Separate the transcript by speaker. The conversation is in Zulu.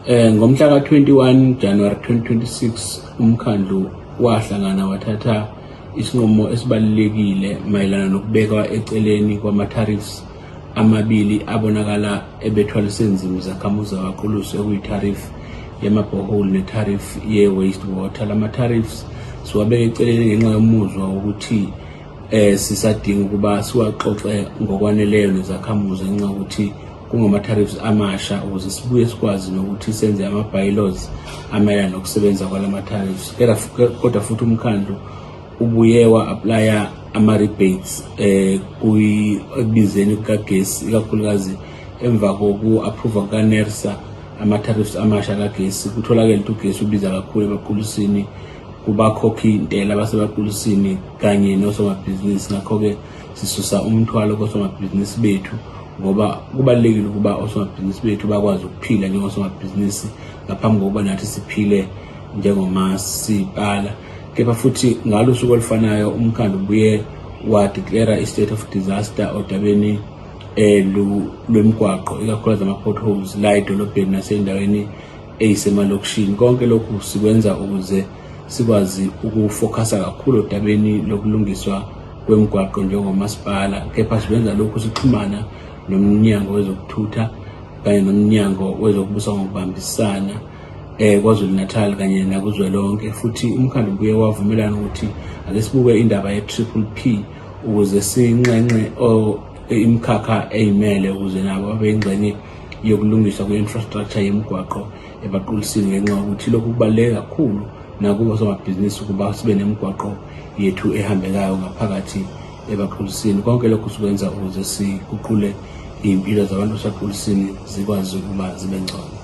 Speaker 1: Ngomhla ka-21 January 2026 umkhandlu wahlangana wathatha isinqumo esibalulekile mayelana nokubekwa eceleni kwama-tariffs amabili abonakala ebethwalise nzima izakhamuzi zakwaQulusi, okuyi-tariff yama-borehole ne-tariff ye-waste water. Lama-tariffs siwabeka eceleni ngenxa yomuzwa wokuthi sisadinga ukuba siwaxoxe ngokwaneleyo nezakhamuzi, ngenxa yokuthi kungama-tariffs amasha, ukuze sibuye sikwazi nokuthi senze ama-bylaws amayelana nokusebenza kwalama-tariffs. Kodwa futhi umkhandlu ubuye wa-applya ama-rebates ekubizeni kukagesi, ikakhulukazi emva koku-approva kuka-NERSA ama-tariffs amasha kagesi. Kutholakele ukuthi ugesi ubiza kakhulu ebaQulusini kubakhokhi intela abasebaQulusini kanye nosomabhizinisi. Ngakho-ke sisusa umthwalo kosomabhizinisi bethu, ngoba kubalulekile ukuba osomabhizinisi bethu bakwazi ukuphila njengosomabhizinisi ngaphambi kokuba nathi siphile njengomasipala. Kepha futhi ngalo suku olufanayo umkhandlu ubuye wa-declare i-state of disaster odabeni lwemigwaqo, ikakhulukazi ama-potholes la edolobheni nasey'ndaweni ey'semalokishini. Konke lokhu sikwenza ukuze sikwazi ukufokhasa kakhulu odabeni lokulungiswa kwemigwaqo njengomasipala. Kepha sikwenza lokhu sixhumana nomnyango wezokuthutha kanye nomnyango wezokubusa ngokubambisana KwaZulu Natal kanye nakuzwelonke. Futhi umkhandlu ubuye wavumelana ukuthi ake sibuke indaba ye-Triple P ukuze sinxenxe imikhakha eyimele ukuze nabo babe ingxenye yokulungiswa kwe-infrastructure yemigwaqo ebaQulusini, ngenxa yokuthi lokhu kubaluleke kakhulu nakubo somabhizinisi ukuba sibe nemigwaqo yethu ehambekayo ngaphakathi ebaQulusini. Konke lokhu sikwenza ukuze siguqule iy'mpilo zabantu baseQulusini zikwazi ukuba zibe ngcono.